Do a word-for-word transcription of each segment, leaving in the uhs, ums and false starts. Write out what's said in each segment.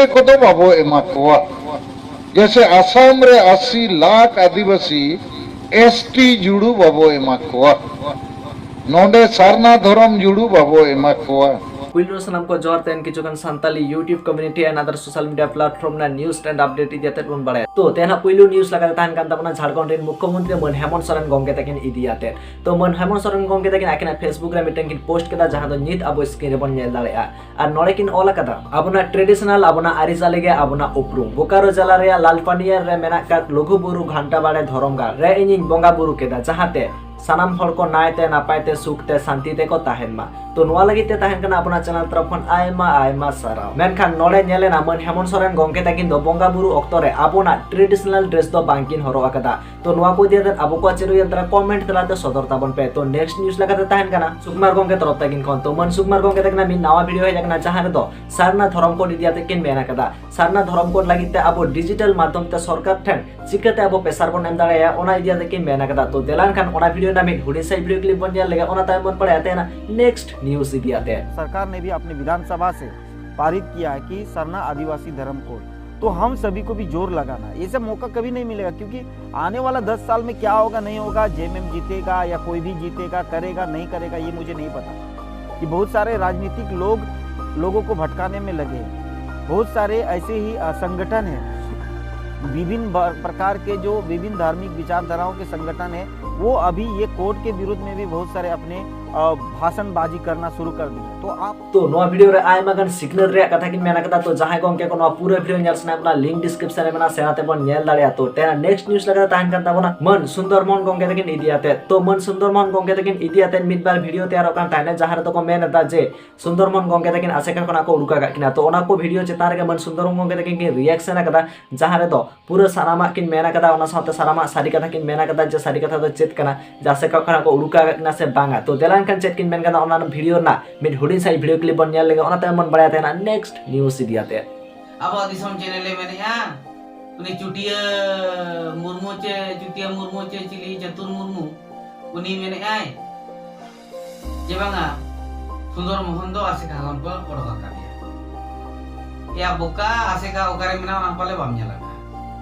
ᱠᱚᱫᱚ ᱵᱟᱵᱚ ᱮᱢᱟ ᱠᱚᱣᱟ᱾ ᱡᱮᱥᱮ ᱟᱥᱟᱢ ᱨᱮ ᱟᱥᱤ ᱞᱟᱠᱷ ᱟᱹᱫᱤᱵᱟᱹᱥᱤ ᱮᱥ ᱴᱤ ᱡᱩᱲᱩ ᱵᱟᱵᱚ ᱮᱢᱟ ᱠᱚᱣᱟ, ᱱᱚᱰᱮ ᱥᱟᱨᱱᱟ ᱫᱷᱚᱨᱚᱢ ᱡᱩᱲᱩ ᱵᱟᱵᱚ ᱮᱢᱟ ᱠᱚᱣᱟ᱾ ᱯᱩᱭᱞᱩ ᱨᱮ ᱥᱟᱱᱟᱢ ᱠᱚ ᱡᱚᱦᱟᱨ᱾ ᱛᱮᱦᱮᱧ ᱠᱤᱪᱷᱩ ᱜᱟᱱ Santali YouTube community and other social media platform ᱨᱮᱱᱟᱜ news and update ᱤᱫᱤ ᱟᱛᱮᱫ ᱵᱚᱱ ᱵᱟᱲᱟᱭᱟ᱾ ᱛᱚ, ᱛᱮᱦᱮᱧᱟᱜ ᱯᱩᱭᱞᱩ news ᱞᱮᱠᱟᱛᱮ ᱛᱟᱦᱮᱱ ᱠᱟᱱ ᱛᱟᱵᱚᱱᱟ ᱡᱷᱟᱲᱠᱷᱚᱸᱰ ᱨᱮᱱ ᱢᱩᱠᱷᱭᱚᱢᱚᱱᱛᱨᱤ ᱢᱟᱹᱱ ᱦᱮᱢᱚᱱᱛ ᱥᱚᱨᱮᱱ ᱜᱚᱢᱠᱮ ᱛᱟᱹᱠᱤᱱ ᱤᱫᱤ ᱟᱛᱮᱫ᱾ ᱛᱚ, ᱢᱟᱹᱱ ᱦᱮᱢᱚᱱᱛ ᱥᱚᱨᱮᱱ ᱜᱚᱢᱠᱮ ᱛᱟᱹᱠᱤᱱ ᱟᱹᱠᱤᱱᱟᱜ Facebook ᱨᱮ ᱢᱤᱫᱴᱮᱱ ᱠᱤᱱ post ᱠᱮᱫᱟ, ᱡᱟᱦᱟᱸ ᱫᱚ ᱱᱤᱛ ᱟᱵᱚ screen ᱨᱮᱵᱚᱱ ᱧᱮᱞ ᱫᱟᱲᱮᱭᱟᱜᱼᱟ᱾ ᱟᱨ ᱱᱚᱰᱮ ᱠᱤᱱ ᱚᱞ ᱟᱠᱟᱫᱟ, ᱟᱵᱚᱱᱟᱜ traditional, ᱟᱵᱚᱱᱟᱜ ᱟᱹᱨᱤᱪᱟᱹᱞᱤ ᱜᱮ ᱟᱵᱚᱱᱟᱜ ᱩᱯᱨᱩᱢ᱾ ᱵᱳᱠᱟᱨᱳ ᱡᱮᱞᱟ ᱨᱮᱭᱟᱜ ᱞᱟᱞᱯᱟᱱᱤᱭᱟᱹ ᱨᱮ ᱢᱮᱱᱟᱜ ᱠᱟᱫ ᱞᱩᱜᱩ ᱵᱩᱨᱩ ᱜᱷᱟᱱᱴᱟ ᱵᱟᱲᱮ ᱫᱷᱚᱨᱚᱢ ᱜᱟᱲ ᱨᱮ ᱤᱧᱤᱧ ᱵᱚᱸᱜᱟ ᱵᱩᱨᱩ ᱠᱮᱫᱟ, ᱡᱟᱦᱟᱸᱛᱮ ᱥᱟᱱᱟᱢ ᱦᱚᱲ ᱠᱚ ᱱᱟᱭᱛᱮ ᱱᱟᱯᱟᱭ ᱛᱮ ᱥᱩᱠ ᱛᱮ ᱥᱟᱱᱛᱤ ᱛᱮᱠᱚ ᱛᱟᱦᱮᱱ ᱢᱟ᱾ ᱛᱚ, ᱱᱚᱣᱟ ᱞᱟᱹᱜᱤᱫ ᱛᱮ ᱛᱟᱦᱮᱱ ᱠᱟᱱᱟ ᱟᱵᱚᱱᱟᱜ channel ᱛᱚᱨᱚᱯ ᱠᱷᱚᱱ ᱟᱭᱢᱟ ᱟᱭᱢᱟ ᱥᱟᱨᱦᱟᱣ᱾ ᱢᱮᱱᱠᱷᱟᱱ ᱱᱚᱰᱮ ᱧᱮᱞ ᱮᱱᱟ, ᱢᱟᱹᱱ ᱦᱮᱢᱚᱱᱛ ᱥᱚᱨᱮᱱ ᱜᱚᱢᱠᱮ ᱛᱟᱹᱠᱤᱱ ᱫᱚ ᱵᱚᱸᱜᱟ ᱵᱩᱨᱩ ᱚᱠᱛᱚ ᱨᱮ ᱟᱵᱚᱱᱟᱜ traditional dress ᱫᱚ ᱵᱟᱝᱠᱤᱱ ᱦᱚᱨᱚᱜ ᱟᱠᱟᱫᱟ᱾ ᱛᱚ, ᱱᱚᱣᱟ ᱠᱚ ᱤᱫᱤ ᱠᱟᱛᱮ ᱟᱵᱚ ᱠᱚᱣᱟᱜ ᱪᱤᱨᱚᱭᱟᱹᱛᱨᱟ comment ᱛᱟᱞᱟᱛᱮ ᱥᱚᱫᱚᱨ ᱛᱟᱵᱚᱱ ᱯᱮ᱾ ᱛᱚ, next news ᱞᱮᱠᱟᱛᱮ ᱛᱟᱦᱮᱱ ᱠᱟᱱᱟ ᱥᱩᱠᱩᱢᱟᱨ ᱜᱚᱢᱠᱮ ᱛᱚᱨᱚᱯ ᱛᱟᱹᱠᱤᱱ ᱠᱷᱚᱱ᱾ ᱛᱚ, ᱢᱟᱹᱱ ᱥᱩᱠᱩᱢᱟᱨ ᱜᱚᱢᱠᱮ ᱛᱟᱹᱠᱤᱱᱟᱜ ᱢᱤᱫ ᱱᱟᱣᱟ video ᱦᱮᱡ ᱟᱠᱟᱱᱟ, ᱡᱟᱦᱟᱸ ᱨᱮᱫᱚ ᱥᱟᱨᱱᱟ ᱫᱷᱚᱨᱚᱢ code ᱤᱫᱤ ᱠᱟᱛᱮ ᱠᱤᱱ ᱢᱮᱱ ᱟᱠᱟᱫᱟ᱾ ᱥᱟᱨᱱᱟ ᱫᱷᱚᱨᱚᱢ code ᱞᱟᱹᱜᱤᱫ ᱛᱮ ᱟᱵᱚ digital ᱢᱟᱫᱽᱫᱷᱚᱢ ᱛᱮ ᱥᱚᱨᱠᱟᱨ ᱴᱷᱮᱱ ᱪᱤᱠᱟᱹᱛᱮ ᱟᱵᱚ pressure ᱵᱚᱱ ᱮᱢ ᱫᱟᱲᱮᱭᱟᱜᱼᱟ, ᱚᱱᱟ ᱤᱫᱤ ᱠᱟᱛᱮ ᱠᱤᱱ ᱢᱮᱱ ᱟᱠᱟᱫᱟ᱾ ᱛᱚ, ᱫᱮᱞᱟ ᱮᱱᱠᱷᱟᱱ ᱚᱱᱟ video ᱨᱮᱱᱟᱜ ᱢᱤᱫ ᱦᱩᱰᱤᱧ ᱥᱟᱺᱦᱤᱡ video clip ᱵᱚᱱ ᱧᱮᱞ ᱞᱮᱜᱮ, ᱚᱱᱟ ᱛᱟᱭᱚᱢ ᱵᱚᱱ ᱵᱟᱲᱟᱭᱟ ᱛᱮᱦᱮᱧᱟᱜ next news ᱤᱫᱤ ᱠᱟᱛᱮ᱾ सरकार ने भी अपने विधानसभा से पारित किया है कि सरना आदिवासी धर्म कोड। तो हम सभी को भी जोर लगाना है, ये सब मौका कभी नहीं मिलेगा, क्योंकि आने वाला दस साल में क्या होगा नहीं होगा, जेएमएम जीतेगा या कोई भी जीतेगा, करेगा नहीं करेगा, ये मुझे नहीं पता। कि बहुत सारे राजनीतिक लोग लोगों को भटकाने में लगे हैं। बहुत सारे ऐसे ही अ, संगठन हैं, विभिन्न ब- प्रकार के जो विभिन्न धार्मिक विचारधाराओं के संगठन हैं, वो अभी ये कोड के विरुद्ध में भी बहुत सारे अपने अ, भाषणबाजी करना शुरू कर दिए। तो आप ᱛᱚ, ᱱᱚᱣᱟ video ᱨᱮ ᱟᱭᱢᱟ ᱜᱟᱱ ᱥᱤᱠᱷᱱᱟᱹᱛ ᱨᱮᱭᱟᱜ ᱠᱟᱛᱷᱟ ᱠᱤᱱ ᱢᱮᱱ ᱟᱠᱟᱫᱟ᱾ ᱛᱚ, ᱡᱟᱦᱟᱸᱭ ᱜᱚᱢᱠᱮ ᱠᱚ ᱱᱚᱣᱟ ᱯᱩᱨᱟᱹ video ᱧᱮᱞ ᱥᱟᱱᱟᱭᱮᱫ ᱵᱚᱱᱟ, link description ᱨᱮ ᱢᱮᱱᱟᱜᱼᱟ, ᱥᱮᱱ ᱟᱛᱮ ᱵᱚᱱ ᱧᱮᱞ ᱫᱟᱲᱮᱭᱟᱜᱼᱟ᱾ ᱛᱚ, ᱛᱮᱦᱮᱧᱟᱜ next news ᱞᱮᱠᱟᱛᱮ ᱛᱟᱦᱮᱱ ᱠᱟᱱ ᱛᱟᱵᱚᱱᱟ ᱢᱟᱹᱱ ᱥᱩᱱᱫᱚᱨ ᱢᱳᱦᱚᱱ ᱜᱚᱢᱠᱮ ᱛᱟᱹᱠᱤᱱ ᱤᱫᱤ ᱟᱛᱮ᱾ ᱛᱚ, ᱢᱟᱹᱱ ᱥᱩᱱᱫᱚᱨ ᱢᱳᱦᱚᱱ ᱜᱚᱢᱠᱮ ᱛᱟᱹᱠᱤᱱ ᱤᱫᱤ ᱟᱛᱮ ᱢᱤᱫ ᱵᱟᱨ video ᱛᱮᱭᱟᱨᱚᱜ ᱠᱟᱱ ᱛᱟᱦᱮᱱᱟ, ᱡᱟᱦᱟᱸ ᱨᱮᱫᱚ ᱠᱚ ᱢᱮᱱ ᱮᱫᱟ ᱡᱮ ᱥᱩᱱᱫᱚᱨ ᱢᱳᱦᱚᱱ ᱜᱚᱢᱠᱮ ᱛᱟᱹᱠᱤᱱ ᱟᱥᱮᱠᱟ ᱠᱷᱚᱱᱟᱜ ᱠᱚ ᱩᱰᱩᱠ ᱟᱠᱟᱫ ᱠᱤᱱᱟ᱾ ᱛᱚ, ᱚᱱᱟ ᱠᱚ video ᱪᱮᱛᱟᱱ ᱨᱮᱜᱮ ᱢᱟᱹᱱ ᱥᱩᱱᱫᱚᱨ ᱢᱳᱦᱚᱱ ᱜᱚᱢᱠᱮ ᱛᱟᱹᱠᱤᱱ ᱠᱤᱱ reaction ᱟᱠᱟᱫᱟ, ᱡᱟᱦᱟᱸ ᱨᱮᱫᱚ ᱯᱩᱨᱟᱹ ᱥᱟᱱᱟᱢᱟᱜ ᱠᱤᱱ ᱢᱮᱱ ᱟᱠᱟᱫᱟ, ᱚᱱᱟ ᱥᱟᱶᱛᱮ ᱥᱟᱱᱟᱢᱟᱜ ᱥᱟᱹᱨᱤ ᱠᱟᱛᱷᱟ ᱠᱤᱱ ᱢᱮᱱ ᱟᱠᱟᱫᱟ ᱡᱮ ᱥᱟᱹᱨᱤ ᱠᱟᱛᱷᱟ ᱫᱚ ᱪᱮᱫ ᱠᱟᱱᱟ, ᱡᱮ ᱟᱥᱮᱠᱟ ᱠᱷᱚᱱᱟᱜ ᱠᱚ ᱩᱰᱩᱠ ᱟᱠᱟᱫ ᱠᱤᱱᱟ ᱥᱮ ᱵᱟᱝᱟ᱾ ᱛᱚ, ᱫᱮᱞᱟ ᱮᱱᱠᱷᱟᱱ ᱪᱮᱫ ᱠᱤᱱ ᱢᱮᱱ ᱠᱟᱫᱟ, ᱚᱱᱟ video ᱨᱮᱱᱟᱜ ᱢᱤᱫ ᱦᱩᱰᱤᱧ ᱥᱟᱺᱦᱤᱡ video clip ᱵᱚᱱ ᱧᱮᱞ ᱞᱮᱜᱮ, ᱚᱱᱟ ᱛᱟᱭᱚᱢ ᱵᱚᱱ ᱵᱟᱲᱟᱭᱟ ᱛᱟᱦᱮᱱᱟ next news ᱤᱫᱤ ᱟᱛᱮ᱾ ᱟᱵᱚᱣᱟᱜ ᱫᱤᱥᱚᱢ ᱪᱮᱱᱮᱞᱮ ᱢᱮᱱᱮᱫᱼᱟ, ᱩᱱᱤ ᱪᱩᱴᱤᱭᱟᱹ ᱢᱩᱨᱢᱩ ᱪᱮ ᱪᱩᱴᱤᱭᱟᱹ ᱢᱩᱨᱢᱩ ᱪᱮ ᱪᱤᱞᱤ ᱪᱟᱹᱛᱩᱨ ᱢᱩᱨᱢᱩ, ᱩᱱᱤ ᱢᱮᱱᱮᱫᱼᱟᱭ ᱡᱮ ᱵᱟᱝᱟ, ᱥᱩᱱᱫᱚᱨ ᱢᱳᱦᱚᱱ ᱫᱚ ᱟᱥᱮᱠᱟ ᱠᱷᱚᱱ ᱠᱚ ᱚᱰᱚᱠ ᱟᱠᱟᱫᱮᱭᱟ᱾ ᱮᱭᱟ ᱵᱚᱠᱟ, ᱟᱥᱮᱠᱟ ᱚᱠᱟᱨᱮ ᱢᱮᱱᱟᱜᱼᱟ, ᱚᱱᱟ ᱯᱟᱞᱮ ᱵᱟᱢ ᱧᱮᱞ ᱟᱠᱟᱫᱼᱟ?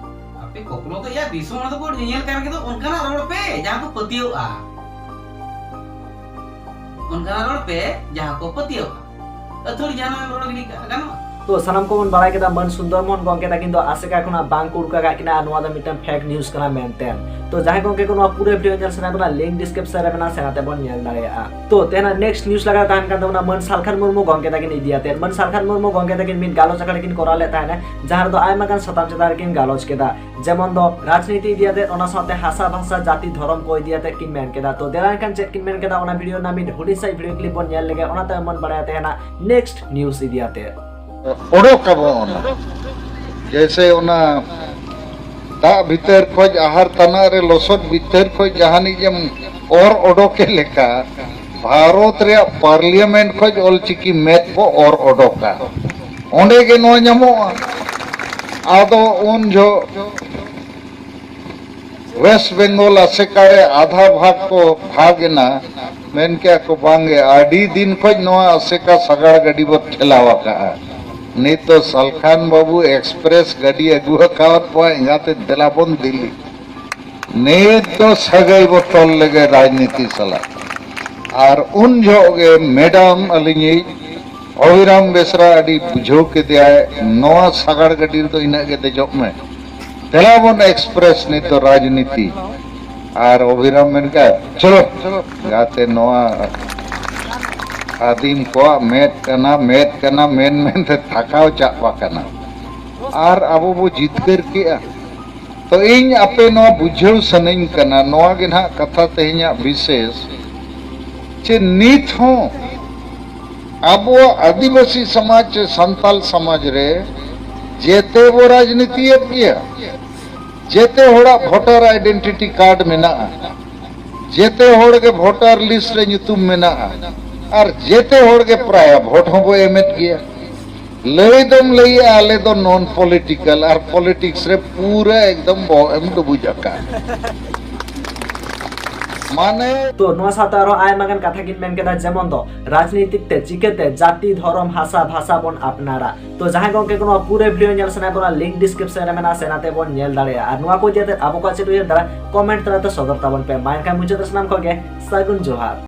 ᱟᱯᱮ ᱠᱚᱠᱞᱚ ᱫᱚ ᱭᱟ ᱫᱤᱥᱚᱢ ᱦᱚᱲ ᱫᱚᱠᱚ ᱧᱮᱧᱮᱞ ᱠᱟᱱ ᱜᱮᱫᱚ, ᱚᱱᱠᱟᱱᱟᱜ ᱨᱚᱲ ᱯᱮ ᱡᱟᱦᱟᱸ ᱠᱚ ᱯᱟᱹᱛᱭᱟᱹᱣᱟᱜᱼᱟ᱾ ᱚᱱᱠᱟᱱᱟᱜ ᱨᱚᱲ ᱯᱮ ᱡᱟᱦᱟᱸ ᱠᱚ ᱯᱟᱹᱛᱭᱟᱹᱣᱟᱜᱼᱟ᱾ ᱟᱹᱛᱷᱟᱹᱲᱤ ᱡᱟᱦᱟᱱᱟᱜ ᱨᱚᱲ ᱜᱤᱰᱤ ᱠᱟᱜ ᱜᱟᱱᱚᱜᱼᱟ? ᱛᱚ ᱥᱟᱱᱟᱢ ᱠᱚᱵᱚᱱ ᱵᱟᱲᱟᱭ ᱠᱮᱫᱟ, ᱢᱟᱹᱱ ᱥᱩᱱᱫᱚᱨ ᱢᱳᱦᱚᱱ ᱜᱚᱝᱠᱮ ᱛᱟᱹᱠᱤᱱ ᱫᱚ ᱟᱥᱮᱠᱟ ᱠᱷᱚᱱᱟᱜ ᱵᱟᱝ ᱠᱚ ᱩᱰᱩᱠ ᱟᱠᱟᱫ ᱠᱤᱱᱟ, ᱟᱨ ᱱᱚᱣᱟ ᱫᱚ ᱢᱤᱫᱴᱟᱝ fake news ᱠᱟᱱᱟ ᱢᱮᱱᱛᱮ᱾ ᱛᱚ ᱡᱟᱦᱟᱸᱭ ᱜᱚᱝᱠᱮ ᱠᱚ ᱱᱚᱣᱟ ᱯᱩᱨᱟᱹ video ᱧᱮᱞ ᱥᱟᱱᱟ ᱠᱚᱣᱟ, link description ᱨᱮ ᱢᱮᱱᱟᱜᱼᱟ, ᱥᱮᱱ ᱠᱟᱛᱮ ᱵᱚᱱ ᱧᱮᱞ ᱫᱟᱲᱮᱭᱟᱜᱼᱟ᱾ ᱛᱚ ᱛᱮᱦᱮᱧᱟᱜ next news ᱞᱟᱜᱟᱣ ᱛᱟᱦᱮᱱ ᱠᱟᱱ ᱛᱟᱵᱚᱱᱟ ᱢᱟᱹᱱ ᱥᱟᱞᱠᱷᱟᱱ ᱢᱩᱨᱢᱩ ᱜᱚᱝᱠᱮ ᱛᱟᱹᱠᱤᱱ ᱤᱫᱤᱭᱟᱛᱮ᱾ ᱢᱟᱹᱱ ᱥᱟᱞᱠᱷᱟᱱ ᱢᱩᱨᱢᱩ ᱜᱚᱝᱠᱮ ᱛᱟᱹᱠᱤᱱ ᱢᱤᱫ ᱜᱟᱞᱚᱪ ᱟᱠᱷᱲᱟ ᱠᱤᱱ ᱠᱚᱨᱟᱣ ᱞᱮᱫ ᱛᱟᱦᱮᱱᱟ, ᱡᱟᱦᱟᱸ ᱨᱮᱫᱚ ᱟᱭᱢᱟ ᱜᱟᱱ ᱥᱟᱛᱟᱢ ᱪᱮᱛᱟᱱ ᱨᱮᱠᱤᱱ ᱜᱟᱞᱚᱪ ᱠᱮᱫᱟ, ᱡᱮᱢᱚᱱ ᱫᱚ ᱨᱟᱡᱽᱱᱤᱛᱤ ᱤᱫᱤᱭᱟᱛᱮ, ᱚᱱᱟ ᱥᱟᱶᱛᱮ ᱦᱟᱥᱟ ᱵᱷᱟᱥᱟ ᱡᱟᱹᱛᱤ ᱫᱷᱚᱨᱚᱢ ᱠᱚ ᱤᱫᱤᱭᱟᱛᱮ ᱠᱤᱱ ᱢᱮᱱ ᱠᱮᱫᱟ᱾ ᱛᱚ ᱫᱮᱞᱟ ᱮᱱᱠᱷᱟᱱ ᱪᱮᱫ ᱠᱤᱱ ᱢᱮᱱ ᱠᱮᱫᱟ, ᱚᱱᱟ video ᱨᱮᱱᱟᱜ ᱢᱤᱫ ᱦᱩᱰᱤᱧ ᱥᱟᱹᱦᱤᱡ video clip ᱵᱚᱱ ᱧᱮᱞ ᱞᱮᱜᱮ, ᱚᱱᱟ ᱛᱟᱭᱚᱢ ᱵᱚᱱ ᱵᱟᱲᱟᱭᱟ ᱛᱮᱦᱮᱧᱟᱜ next news ᱤᱫᱤᱭᱟᱛᱮ᱾ ᱚᱰᱚᱠ ᱟᱵᱚᱱ ᱚᱱᱟ᱾ ᱡᱮᱭᱥᱮ ᱚᱱᱟ ᱫᱟᱜ ᱵᱷᱤᱛᱟᱹᱨ ᱠᱷᱚᱡ, ᱟᱦᱟᱨ ᱛᱟᱱᱟ ᱨᱮ ᱞᱚᱥᱚᱫ ᱵᱷᱤᱛᱟᱹᱨ ᱠᱷᱚᱡ ᱡᱟᱦᱟᱱᱤᱡ ᱮᱢ ᱚᱨ ᱚᱰᱚᱠᱮ ᱞᱮᱠᱟ, ᱵᱷᱟᱨᱚᱛ ᱨᱮᱭᱟᱜ parliament ᱠᱷᱚᱡ ᱚᱞᱪᱤᱠᱤ ᱢᱮᱫ ᱵᱚ ᱚᱨ ᱚᱰᱚᱠᱟ᱾ ᱚᱸᱰᱮ ᱜᱮ ᱱᱚᱣᱟ ᱧᱟᱢᱚᱜᱼᱟ᱾ ᱟᱫᱚ ᱩᱱ ᱡᱚᱦᱚᱜ West Bengal ᱟᱥᱮᱠᱟ ᱨᱮ ᱟᱫᱷᱟ ᱵᱷᱟᱜᱽ ᱠᱚ ᱵᱷᱟᱜᱽ ᱮᱱᱟ᱾ ᱢᱮᱱ ᱠᱮᱜᱼᱟ ᱠᱚ, "ᱵᱟᱝᱜᱮ, ᱟᱹᱰᱤ ᱫᱤᱱ ᱠᱷᱚᱡ ᱱᱚᱣᱟ ᱟᱥᱮᱠᱟ ᱥᱟᱜᱟᱲ ᱜᱟᱹᱰᱤ ᱵᱚ ᱴᱷᱮᱞᱟᱣ ᱟᱠᱟᱜᱼᱟ᱾ ᱱᱤᱛ ᱫᱚ ᱥᱟᱞᱠᱷᱟᱱ ᱵᱟᱹᱵᱩ express ᱜᱟᱹᱰᱤ ᱟᱹᱜᱩ ᱟᱠᱟᱣᱟᱫ ᱵᱚᱣᱟ, ᱮᱸᱜᱟᱛᱮ ᱫᱮᱞᱟ ᱵᱚᱱ ᱫᱤᱞᱤ᱾ ᱱᱤᱛ ᱫᱚ ᱥᱟᱹᱜᱟᱹᱭ ᱵᱚ ᱛᱚᱞ ᱞᱮᱜᱮ ᱨᱟᱡᱽᱱᱤᱛᱤ ᱥᱟᱞᱟᱜ᱾" ᱟᱨ ᱩᱱ ᱡᱚᱦᱚᱜ ᱜᱮ madam ᱟᱹᱞᱤᱧᱤᱡ ᱚᱵᱷᱤᱨᱟᱢ ᱵᱮᱥᱨᱟ ᱟᱹᱰᱤ ᱵᱩᱡᱷᱟᱹᱣ ᱠᱮᱫᱮᱭᱟᱭ, "ᱱᱚᱣᱟ ᱥᱟᱜᱟᱲ ᱜᱟᱹᱰᱤ ᱨᱮᱫᱚ ᱤᱱᱟᱹᱜ ᱜᱮ ᱫᱮᱡᱚᱜ ᱢᱮ, ᱫᱮᱞᱟ ᱵᱚᱱ express ᱱᱤᱛ ᱫᱚ ᱨᱟᱡᱽᱱᱤᱛᱤ᱾" ᱟᱨ ᱚᱵᱷᱤᱨᱟᱢ ᱢᱮᱱ ᱠᱮᱫᱟ, "ᱪᱚᱞᱚ ᱜᱟᱛᱮ, ᱱᱚᱣᱟ ᱟᱹᱫᱤᱢ ᱠᱚᱣᱟᱜ ᱢᱮᱫ ᱠᱟᱱᱟ, ᱢᱮᱫ ᱠᱟᱱᱟ ᱢᱮᱱ ᱢᱮᱱᱛᱮ ᱛᱷᱟᱠᱟᱣ ᱪᱟᱵᱟ ᱠᱟᱱᱟ, ᱟᱨ ᱟᱵᱚ ᱵᱚ ᱡᱤᱛᱠᱟᱹᱨ ᱠᱮᱜᱼᱟ᱾" ᱛᱚ ᱤᱧ ᱟᱯᱮ ᱱᱚᱣᱟ ᱵᱩᱡᱷᱟᱹᱣ ᱥᱟᱱᱟᱧ ᱠᱟᱱᱟ, ᱱᱚᱣᱟ ᱜᱮ ᱱᱟᱦᱟᱜ ᱠᱟᱛᱷᱟ ᱛᱮᱦᱮᱧᱟᱜ ᱵᱤᱥᱮᱥ, ᱪᱮ ᱱᱤᱛ ᱦᱚᱸ ᱟᱵᱚᱣᱟᱜ ᱟᱹᱫᱤᱵᱟᱹᱥᱤ ᱥᱚᱢᱟᱡᱽ ᱪᱮ ᱥᱟᱱᱛᱟᱞ ᱥᱚᱢᱟᱡᱽ ᱨᱮ ᱡᱮᱛᱮ ᱵᱚ ᱨᱟᱡᱽᱱᱤᱛᱤᱭᱮᱫ ᱜᱮᱭᱟ, ᱡᱮᱛᱮ ᱦᱚᱲᱟᱜ voter identity card ᱢᱮᱱᱟᱜᱼᱟ, ᱡᱮᱛᱮ ᱦᱚᱲ ᱜᱮ voter list ᱨᱮ ᱧᱩᱛᱩᱢ ᱢᱮᱱᱟᱜᱼᱟ, ᱟᱨ ᱡᱮᱛᱮ ᱦᱚᱲ ᱜᱮ ᱯᱨᱟᱭᱟ vote ᱦᱚᱸᱵᱚ ᱮᱢᱮᱫ ᱜᱮᱭᱟ᱾ ᱞᱟᱹᱭ ᱫᱚᱢ ᱞᱟᱹᱭᱮᱜᱼᱟ ᱟᱞᱮ ᱫᱚ non political, ᱟᱨ politics ᱨᱮ ᱯᱩᱨᱟᱹ ᱮᱠᱫᱚᱢ ᱵᱚᱦᱚᱜ ᱮᱢ ᱰᱩᱵᱩᱡ ᱟᱠᱟᱫ᱾ ᱢᱟᱱᱮ ᱛᱚ ᱱᱚᱣᱟ ᱥᱟᱶᱛᱮ ᱟᱨᱦᱚᱸ ᱟᱭᱢᱟ ᱜᱟᱱ ᱠᱟᱛᱷᱟ ᱠᱤᱱ ᱢᱮᱱ ᱠᱮᱫᱟ, ᱡᱮᱢᱚᱱ ᱫᱚ ᱨᱟᱡᱽᱱᱤᱛᱤᱠ ᱛᱮ ᱪᱤᱠᱟᱹᱛᱮ ᱡᱟᱹᱛᱤ, ᱫᱷᱚᱨᱚᱢ, ᱵᱷᱟᱥᱟ, ᱵᱷᱟᱥᱟ ᱵᱚᱱ ᱟᱯᱱᱟᱨᱟ᱾ ᱛᱚ ᱡᱟᱦᱟᱸᱭ ᱜᱚᱝᱠᱮ ᱠᱚ ᱱᱚᱣᱟ ᱯᱩᱨᱟᱹ ᱵᱷᱤᱰᱤᱭᱳ ᱧᱮᱞ ᱥᱟᱱᱟᱭᱮᱫ ᱵᱚᱱᱟ, ᱞᱤᱝᱠ ᱰᱤᱥᱠᱨᱤᱯᱥᱚᱱ ᱨᱮ ᱢᱮᱱᱟᱜᱼᱟ, ᱥᱮᱱᱟᱛᱮ ᱵᱚᱱ ᱧᱮᱞ ᱫᱟᱲᱮᱭᱟᱜᱼᱟ᱾ ᱟᱨ ᱱᱚᱣᱟ ᱠᱚ ᱤᱫᱤ ᱠᱟᱛᱮ ᱟᱵᱚ ᱠᱚᱣᱟᱜ ᱪᱮᱫ ᱩᱭᱦᱟᱹᱨ ᱫᱟᱨᱟ ᱠᱚᱢᱮᱱᱴ ᱛᱟᱞᱟᱛᱮ ᱥᱚᱫᱚᱨ ᱛᱟᱵᱚᱱ ᱯᱮ᱾ ᱢᱟ ᱮᱱᱠᱷᱟᱱ ᱢᱩᱪᱟᱹᱫ ᱨᱮ ᱥᱟᱱᱟᱢ ᱠᱚᱜᱮ ᱥᱟᱹᱜᱩᱱ ᱡᱚᱦᱟᱨ᱾